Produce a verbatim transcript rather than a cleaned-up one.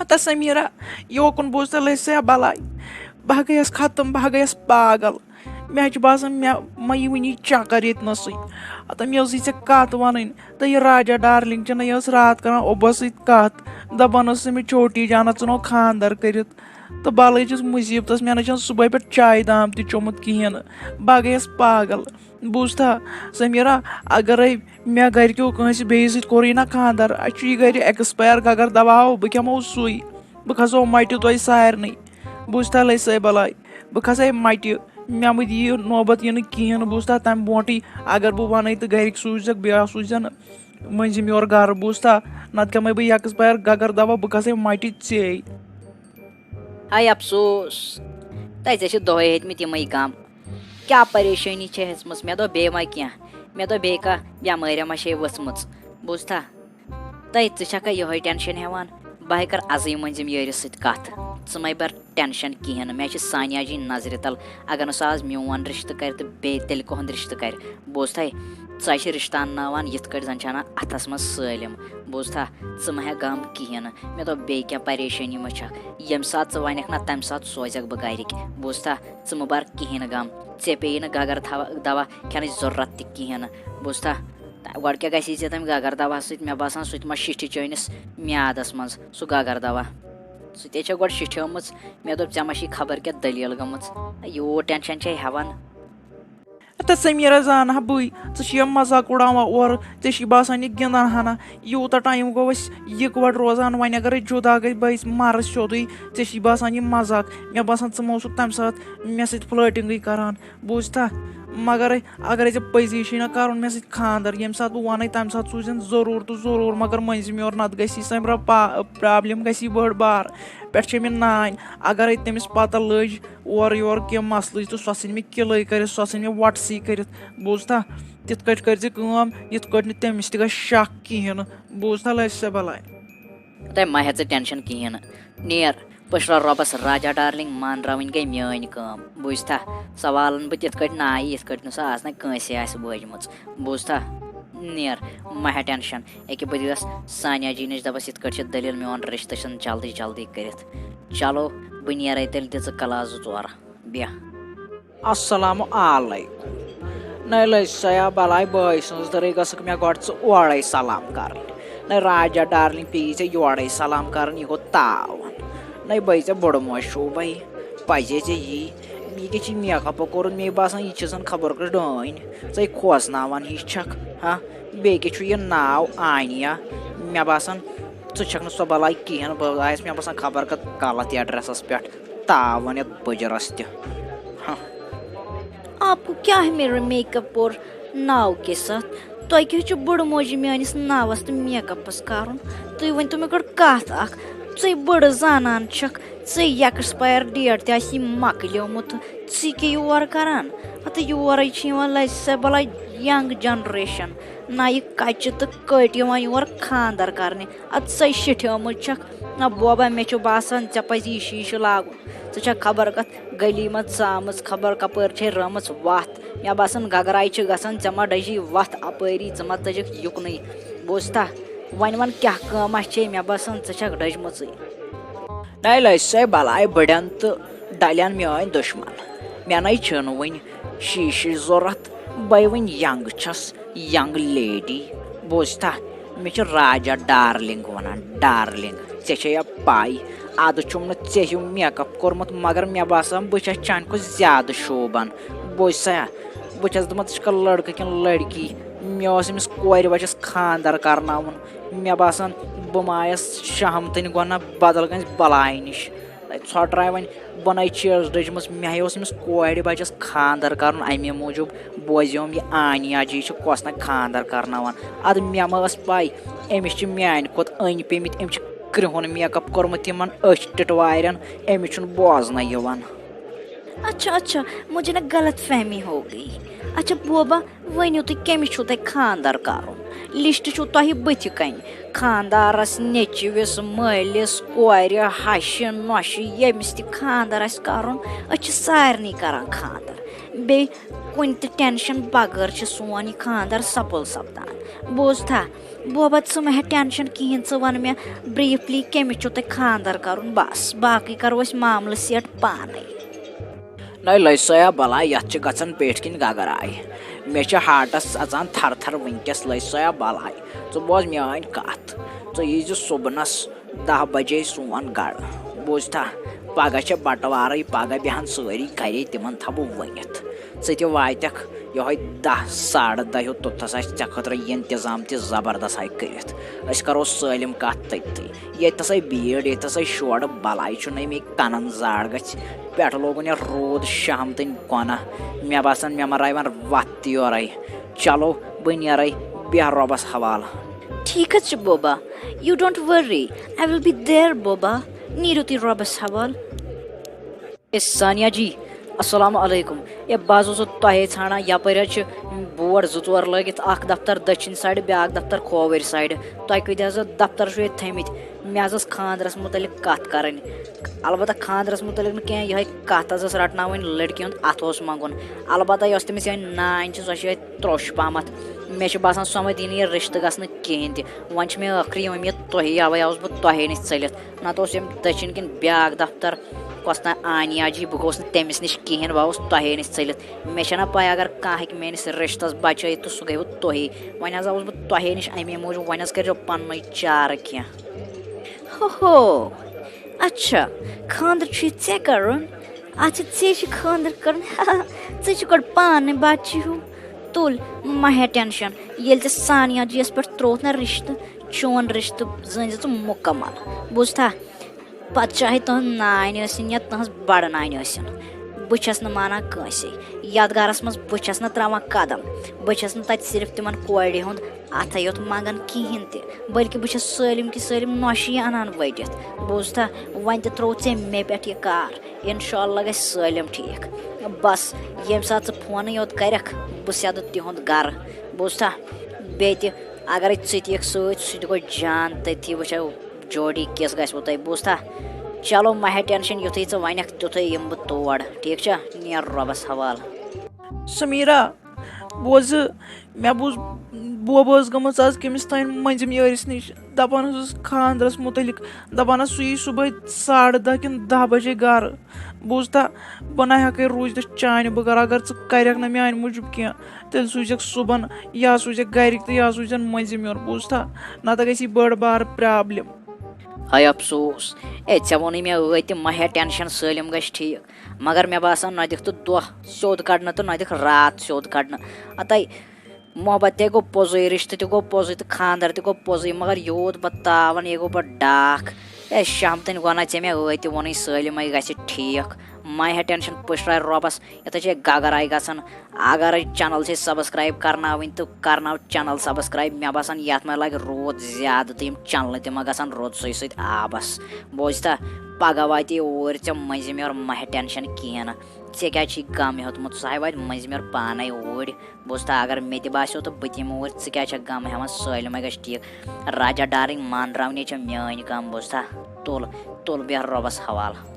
تہٕ سمیٖرا، یوکُن بوٗز تہٕ لٔج سا بلاے۔ بہٕ ہا گٔیَس ختم، بہٕ ہا گٔیَس پاگل۔ مےٚ حظ چھُ باسان، مےٚ ما یی وٕنی چکر ییٚتہِ نَسٕے۔ ہتا مےٚ ٲسٕے ژےٚ کَتھ وَنٕنۍ۔ تہٕ یہِ راجا ڈارلِنٛگ چھَنہ، یہِ ٲس راتھ کَران اوبَس سۭتۍ کَتھ، دَپان ٲس أمِس چھوٹی جانَس ژٕ نو خانٛدَر کٔرِتھ۔ تہٕ بَلٲے چھَس مُصیٖبتَس، مےٚ نہ چھَنہٕ صُبحٲے پٮ۪ٹھ چایہِ دام تہِ چوٚمُت کِہیٖنۍ نہٕ۔ بہٕ ہا گٔیَس پاگل۔ بوٗزتھا سمیٖرا، اگرے مےٚ گرِکیو کٲنٛسہِ بیٚیِس سۭتۍ کوٚرُے نہ خانٛدر، اَسہِ چھُ یہِ گرِ expire گگر دوا، بہٕ کھٮ۪مو سُے۔ بہٕ کھسو مٹہِ تۄہہِ سارنٕے۔ بوٗزتھا لٔج سۄے بلاے، بہٕ کھسے مٹہِ۔ مےٚ مہٕ دِیِو نوبت یِنہٕ کِہیٖنۍ نہٕ۔ بوٗزتھا تَمہِ برونٛٹھٕے اگر بہٕ وَنَے تہٕ گرِکۍ سوٗزِزٮ۪کھ، بیٚیہِ سوٗزِزٮ۪ن مٔنٛزِم یورٕ گرٕ۔ بوٗزتھا، نتہٕ کھٮ۪مے بہٕ expire گگر دوا، بہٕ کھسے مٹہِ ژے۔ ہاے افسوس، تۄہہِ ژےٚ چھِ دۄہے ہیٚتمٕتۍ یِمے غم۔ کیٛاہ پریشٲنی چھےٚ ہیٚژمٕژ؟ مےٚ دوٚپ بیٚیہِ ما کینٛہہ، مےٚ دوٚپ بیٚیہِ کانٛہہ بٮ۪مٲرۍ ما چھے ؤژھمٕژ۔ بوٗزتھا، تۄہہِ، ژٕ چھکھا یِہوٚے ٹٮ۪نشن ہٮ۪وان؟ بہٕ ہے کَرٕ ازٕے مٔنٛزِم یٲرِس سۭتۍ کَتھ۔ ژٕ مَے بَر ٹٮ۪نشن کِہیٖنۍ نہٕ، مےٚ چھِ سانیا جی نظرِ تَل۔ اگر نہٕ سُہ آز میون رِشتہٕ کَرِ تہٕ بیٚیہِ تیٚلہِ کٕہُنٛد رِشتہٕ کَرِ؟ بوٗزتھَے، ژٕ چھِ رِشتہٕ اَنناوان یِتھ کٲٹھۍ زَن چھِ اَنان اَتھَس منٛز سٲلِم۔ بوٗزتھا، ژٕ مہ ہےٚ غم کِہیٖنۍ نہٕ۔ مےٚ دوٚپ بیٚیہِ کینٛہہ پریشٲنی مہ چھکھ، ییٚمہِ ساتہٕ ژٕ وَنکھ نہ تَمہِ ساتہٕ سوزَکھ بہٕ گَرِکۍ۔ بوٗزتھا، ژٕ مہ بَر کِہیٖنۍ نہٕ غم، ژےٚ پیٚیہِ نہٕ گگر تھاوان دوا کھٮ۪نٕچ ضروٗرت تہِ کِہیٖنۍ نہٕ۔ بوٗزتھا، گۄڈٕ کیٛاہ گژھی ژےٚ تَمہِ گگر دوا سۭتۍ؟ مےٚ باسان سُہ تہِ ما شِٹھِ چٲنِس میادَس منٛز سُہ گگر دوا۔ سُہ تہِ چھےٚ گۄڈٕ شِٹھیومٕژ۔ مےٚ دوٚپ، ژےٚ ما چھِی خبر کیٛاہ دٔلیٖل گٔمٕژ؟ یوٗت ٹٮ۪نشَن چھے ہٮ۪وان۔ تہٕ سمیٖرا زانہٕ ہا بٕے، ژٕ چھِ یِم مذاق اُڑاوان اورٕ، ژےٚ چھِی باسان یہِ گِنٛدان ہنا۔ یوٗتاہ ٹایم گوٚو أسۍ یِکوَٹہٕ روزان، وۄنۍ اگرے جُدا گٔے، بہٕ أسۍ مَرٕ سیوٚدُے، ژےٚ چھِی باسان یہِ مذاق۔ مےٚ باسان، ژٕ ما اوسُکھ تَمہِ ساتہٕ مےٚ سۭتۍ flirting-ٕے کران۔ بوٗزتھا؟ مگر اگرے ژےٚ پٔزی چھُے نہ کرُن مےٚ سۭتۍ خانٛدر، ییٚمہِ ساتہٕ بہٕ وَنَے تَمہِ ساتہٕ سوٗزِن ضروٗر تہٕ ضروٗر، مگر مٔنٛزِم یورٕ نَتہٕ گژھی سۄ پرا-، پا-، problem گژھی بٔڑ بار۔ پٮ۪ٹھٕ چھےٚ مےٚ نانۍ، اگرے تٔمِس پتہ لٔج اورٕ یورٕ کینٛہہ مسلہٕ تہٕ سۄ ژھٕنہِ مےٚ کِلٲے کٔرِتھ، سۄ ژھٕنہِ مےٚ وۄٹسٕے کٔرِتھ۔ بوٗزتھا؟ تِتھ کٲٹھۍ کٔرۍ زِ کٲم، یِتھ کٲٹھۍ نہٕ تٔمِس تہِ گژھِ شک کِہیٖنۍ نہٕ۔ بوٗزتھا لٔج سۄ بلاے۔ تۄہہِ مہ ہےٚ ژٕ ٹٮ۪نشَن کِہیٖنۍ نہٕ۔ نیر، پٔشرا رۄبَس راجا ڈارلِنٛگ، مانراوٕنۍ گٔے میٛٲنۍ کٲم، بوٗزتھا؟ سۄ والَن بہٕ تِتھ کٲٹھۍ نایہِ، یِتھ کٲٹھۍ نہٕ سۄ آز نَے کٲنٛسے آسہِ وٲجمٕژ، بوٗزتھا؟ نیر، مہ ہےٚ ٹٮ۪نشَن، ییٚکیٛاہ بہٕ دِژ سانیا جی نِش، دَپَس یِتھ کٲٹھۍ چھِ دٔلیٖل، میون رِشتہٕ چھُنہٕ جلدی جلدی کٔرِتھ۔ چلو، بہٕ نیرَے تیٚلہِ، دِ ژٕ کلاس زٕ ژور، بیٚہہ۔ السلام علیکم۔ نَے لٔج سیا بلاے بٲے سٕنٛز دٔرٕے، گٔژھٕکھ مےٚ گۄڈٕ ژٕ اورَے سلام کَرٕنۍ۔ نَے راجا ڈارلِنٛگ پیٚیی ژےٚ یورَے سلام کَرٕنۍ، یہِ گوٚو تاوَن۔ نَے بٔے ژےٚ بٔڑٕ موج چھُو بَے، پَزے ژےٚ یی۔ یہِ کیٛاہ چھِ makeup کوٚرمُت؟ مےٚ باسان، یہِ چھِ زَن خبر کُس ڈٲنۍ۔ ژَے کھوژناوان ہِش چھَکھ، ہا؟ بیٚیہِ کیٛاہ چھُ یہِ ناو؟ آنیا۔ مےٚ باسان، ژٕ چھَکھ نہٕ سۄ بَلاے کِہیٖنۍ۔ بہٕ آیَس، مےٚ باسان، خبر کَتھ غلط address-س پٮ۪ٹھ۔ تاوَن یَتھ بٕجرَس تہِ۔ ہاں۔ آپ کو کیا ہے میرے makeup اور ناو کے ساتھ؟ تۄہہِ کیٛاہ چھُ بٔڑٕ موجی میٛٲنِس ناوَس تہٕ makeup-س کَرُن؟ تُہۍ ؤنۍ تو مےٚ گۄڈٕ کَتھ اَکھ۔ ژٕے بٔڑٕ زانان چھَکھ، ژٕے expire date تہِ آسی مۄکلیومُت، ژٕے کیٛاہ یور کَران؟ ہَتہٕ یورَے چھِ یِوان لَجہِ سا بَلاے young generation، نَیہِ کَچہِ تہٕ کٔٹۍ یِوان یور خانٛدَر کَرنہِ۔ اَدٕ ژٕے شِٹھیومُت چھَکھ۔ نہ بوبا، مےٚ چھُ باسان، ژےٚ پَزِ یہِ شیٖشہٕ لاگُن۔ ژٕ چھَکھ خبر کَتھ گلی منٛز ژامٕژ، خبر کَپٲرۍ چھے رٲمٕژ وَتھ۔ مےٚ باسان، گگراے چھِ گژھان، ژےٚ ما ڈَجی وَتھ اَپٲری، ژٕ ما ژٔجِکھ یُکنُے۔ بوٗزتھا؟ وۄنۍ وَن، کیٛاہ کٲمہ چھے؟ مےٚ باسان، ژٕ چھَکھ ڈٔجمٕژٕے۔ نَے لٔج سۄے بَلاے بٔڑٮ۪ن تہٕ ڈَلٮ۪ن میٛٲنۍ دُشمَن۔ مےٚ نَے چھِنہٕ وٕنہِ شیٖشِچ ضوٚرَتھ، بَے وٕنہِ young چھَس۔ Young lady، بوٗزتھا؟ مےٚ چھِ راجا ڈارلِنٛگ وَنان، ڈارلِنٛگ۔ ژےٚ چھےٚ یا پَے، اَدٕ چھُم نہٕ ژےٚ ہیوٗ makeup کوٚرمُت، مگر مےٚ باسان، بہٕ چھَس چانہِ کھۄتہٕ زیادٕ شوٗبان۔ بوٗزتھا؟ بہٕ چھَس دَپان، ژٕ چھَکھا لٔڑکہٕ کِنہٕ لٔڑکی؟ مےٚ اوس أمِس کورِ بَچَس خانٛدَر کَرناوُن۔ مےٚ باسان، بہٕ ما آیَس شہمتٕنۍ گۄناہ بدل کٲنٛسہِ بَلاے نِش۔ ژھۄٹراے وۄنۍ بۄنَے چیٖز ڈٔجمٕژ۔ مےٚ ہے اوس أمِس کورِ بَچَس خانٛدَر کَرُن، اَمے موٗجوٗب بوزیوم یہِ آنیا جی چھِ کۄس نہ خانٛدَر کَرناوان۔ اَدٕ مےٚ ما ٲس پَے، أمِس چھِ میٛانہِ کھۄتہٕ أنۍ پیٚمٕتۍ، أمۍ چھِ کرٛہُن makeup کوٚرمُت یِمَن أچھ ٹِٹوارٮ۪ن، أمِس چھُنہٕ بوزنَے یِوان۔ اچھا، اچھا، مجھے نا غلط فہمی ہو گئی۔ اچھا بوبا، ؤنِو تُہۍ، کٔمِس چھُو تۄہہِ خانٛدَر کَرُن؟ لِسٹ چھُو تۄہہِ بٕتھِ کَنہِ۔ خانٛدارَس، نیٚچوِس، مٲلِس، کورِ، ہَشہِ، نۄشہِ، ییٚمِس تہِ خانٛدَر آسہِ کَرُن، أسۍ چھِ سارنٕے کَران خانٛدَر۔ بیٚیہِ کُنہِ تہِ ٹٮ۪نشَن بغٲر چھِ سون یہِ خانٛدَر سَپُل سَپدان۔ بوٗزتھا؟ بوبا، ژٕ مہ ہےٚ ٹینشن کِہیٖنۍ، ژٕ وَن مےٚ بریٖفلی کٔمِس چھُو تۄہہِ خانٛدر کَرُن، بَس باقٕے کَرو أسۍ معاملہٕ سیٹ پانَے۔ نَے لٔج سۄیا بَلاے، یَتھ چھِ گژھان پیٹھۍ کِنۍ گگرایہِ۔ مےٚ چھِ ہارٹَس اَژان تھر تھر وٕنکیٚس، لٔج سۄیا بَلاے۔ ژٕ بوز میٛٲنۍ کَتھ، ژٕ ییٖزِ صُبنَس دَہ بَجے سون گَرٕ، بوٗزتھا؟ پَگاہ چھےٚ بَٹوارٕے، پَگاہ بیٚہَن سٲری گَرے، تِمَن تھاوٕ بہٕ ؤنِتھ۔ ژٕ تہِ واتٮ۪کھ یِہوٚے دَہ ساڑٕ دَہ ہیوٗ توٚتتھَس، آسہِ ژےٚ خٲطرٕ یہِ اِنتظام تہِ زبردست ہاے کٔرِتھ۔ أسۍ کَرو سٲلِم کَتھ تٔتھی۔ ییٚتہِ تھَسَے بیٖڑ، ییٚتہِ تھَسَے شورٕ، بَلاے چھُنہٕ مےٚ کَنَن زاڑ گٔژھۍ۔ پٮ۪ٹھٕ لوگُن یہِ روٗد شامتٕنۍ کۄنہ۔ مےٚ باسان، مےٚ ما راوِ وۄنۍ وَتھ تہِ یورَے۔ چلو، بہٕ نیرَے، بیٚہہ رۄبَس حوالہٕ۔ ٹھیٖک حظ چھُ بوبا، you don't worry, I will be there بوبا۔ نیٖرِو تُہۍ رۄبَس حوالہٕ۔ اے ثانیہ جی، السلام علیکم۔ اے، بہٕ حظ اوسُس تۄہے ژھانڈان، یپٲرۍ حظ چھِ بورڈ زٕ ژور لٲگِتھ، اکھ دفتر دٔچھِنۍ سایڈٕ، بیاکھ دفتر کھووٕرۍ سایڈٕ۔ تۄہہِ کۭتیاہ حظ دفتر چھُو ییٚتہِ تھٲمٕتۍ؟ مےٚ حظ ٲس خانٛدرس مُتعلق کتھ کرٕنۍ۔ البتہ خانٛدرس مُتعلق نہٕ کینٛہہ، یِہوٚے کتھ حظ ٲس رٹناوٕنۍ، لڑکی ہُنٛد اتھٕ اوس منٛگُن۔ البتہ یۄس تٔمِس یِہوٚے نانۍ چھِ، سۄ چھِ یِہوٚے ترٛوٚش پہمتھ۔ مےٚ چھُ باسان، سۄ ما دِی نہٕ یہِ رشتہٕ گژھنہٕ کِہیٖنۍ تہِ۔ وۄنۍ چھِ مےٚ ٲخری اُمید تۄہی، اوے آوُس بہٕ تۄہے نِش ژٔلِتھ۔ نتہٕ اوس ییٚمہِ دٔچھِنۍ کِنۍ بیٛاکھ دفتر، کۄس تام آنیا جی، بہٕ گوٚوُس نہٕ تٔمِس نِش کِہیٖنۍ، بہٕ آوُس تۄہے نِش ژٔلِتھ۔ مےٚ چھَنہ پَے، اگر کانٛہہ ہیٚکہِ میٛٲنِس رِشتَس بَچٲیِتھ، تہٕ سُہ گٔیوٕ تۄہے۔ وۄنۍ حظ آوُس بہٕ تۄہے نِش اَمے موٗجوٗب، وۄنۍ حظ کٔرۍزیو پنٛنُے چارٕ کینٛہہ۔ ہو ہو، اچھا، خانٛدر چھُے ژےٚ کَرُن؟ اچھا، ژےٚ چھُے خانٛدر کَرُن؟ ژٕ چھُکھ گۄڈٕ پانہٕ بَچہِ ہیوٗ۔ تُل، مہ ہےٚ ٹٮ۪نشَن، ییٚلہِ ژےٚ سانیا جی یَس پٮ۪ٹھ ترٛووُتھ نہ رِشتہٕ، چون رِشتہٕ زٲنۍ زِ ژٕ مُکمل، بوٗزتھا؟ پتہٕ چاہے تُہنٛز نانۍ ٲسِن یا تُہنٛز بڑٕ نانۍ ٲسِن، بہٕ چھَس نہٕ مانان کٲنٛسے۔ یَتھ گَرَس منٛز بہٕ چھَس نہٕ ترٛاوان قدم، بہٕ چھَس نہٕ تَتہِ صرف تِمَن کورِ ہُنٛد اَتھَے یوت منٛگان کِہیٖنۍ تہِ، بلکہِ بہٕ چھَس سٲلِم کہِ سٲلِم نۄشہِ یہِ اَنان ؤٹِتھ۔ بوٗزتھا؟ وۄنۍ تہِ ترٛوو ژےٚ مےٚ پٮ۪ٹھ یہِ کار، اِنشاء اللہ گژھِ سٲلِم ٹھیٖک۔ بَس، ییٚمہِ ساتہٕ ژٕ فونٕے یوت کَرَکھ، بہٕ سیٚدٕ تِہُنٛد گَرٕ۔ بوٗزتھا؟ بیٚیہِ تہِ اگرے ژٕ تہِ یِکھ سۭتۍ، سُہ تہِ گوٚو جان تٔتھی، وٕچھو جوڑی کِژھ گژھِ وۄنۍ تۄہہِ، بوٗزتھا؟ چلو، مہ ہےٚ ٹٮ۪نشَن، یُتھُے ژٕ وَنَکھ، تیُتھُے یِمہٕ بہٕ تور، ٹھیٖک چھا؟ نیر رۄبَس حوالہٕ۔ سمیٖرا، بوزٕ، مےٚ بوٗز، بوبہٕ ٲس گٔمٕژ آز کٔمِس تام مٔنٛزِم یٲرِس نِش، دَپان ٲسٕس خانٛدرَس مُتعلِق، دَپان ٲس سُہ یی صُبحٲے ساڑٕ دَہ کِنہٕ دَہ بَجے گَرٕ۔ بوٗزتھا؟ بہٕ نہ ہٮ۪کَے روٗزِتھ چانہِ بغٲر، اگر ژٕ کَرٮ۪کھ نہ میٛانہِ موٗجوٗب کینٛہہ، تیٚلہِ سوٗزٮ۪کھ صُبحن، یا سوٗزٮ۪کھ گَرِکۍ تہٕ یا سوٗزٮ۪ن مٔنٛزِم یور، بوٗزتھا؟ نتہٕ گژھِ یہِ بٔڑ بار پرابلم۔ ہاے افسوس، اے، ژےٚ ووٚنُے مےٚ ٲدۍ تہِ، مہ ہےٚ ٹٮ۪نشن، سٲلِم گژھِ ٹھیٖک۔ مگر مےٚ باسان، نہ دِکھ تہٕ دۄہ سیوٚد کڑنہٕ تہٕ نہ دِکھ راتھ سیوٚد کڑنہٕ۔ اَتے محبت تہِ گوٚو پوٚزُے، رِشتہٕ تہِ گوٚو پوٚزُے تہٕ خانٛدر تہِ گوٚو پوٚزُے، مگر یوٗت بہٕ تاوَن، یہِ گوٚو بہٕ ڈاکھ۔ اے، شامتٕنۍ وَنا ژےٚ مےٚ ٲدۍ تہِ ووٚنُے، سٲلِمَے گژھِ ٹھیٖک۔ مہ ہےٚ ٹٮ۪نشن، پُشراے رۄبَس، یَتھ حظ چھِ گگرے گژھان۔ اگرے channel چھِ subscribe کرناوٕنۍ تہٕ کرناو channel subscribe۔ مےٚ باسان، یَتھ منٛز لگہِ روٗد زیادٕ تہٕ یِم channelہٕ تہِ ما گژھن روٗدسٕے سۭتۍ آبَس۔ بوٗزتھا؟ پگاہ واتی اوٗرۍ ژےٚ مٔنٛزِم یورٕ، مہ ہےٚ ٹٮ۪نشن کِہیٖنۍ نہٕ۔ ژےٚ کیٛازِ چھُے غم ہیوٚتمُت؟ سُہ ہاے واتہِ مٔنٛزِم یورٕ پانے اوٗرۍ۔ بوٗزتھا؟ اگر مےٚ تہِ باسیو تہٕ بہٕ تہِ یِمہٕ اوٗرۍ، ژٕ کیٛازِ چھَکھ غم ہٮ۪وان؟ سٲلِمَے گژھِ ٹھیٖک۔ راجا ڈارٕنۍ مانراونی چھےٚ میٛٲنۍ کٲم، بوٗزتھا؟ تُل، تُل، بیٚہہ رۄبَس حوالہٕ۔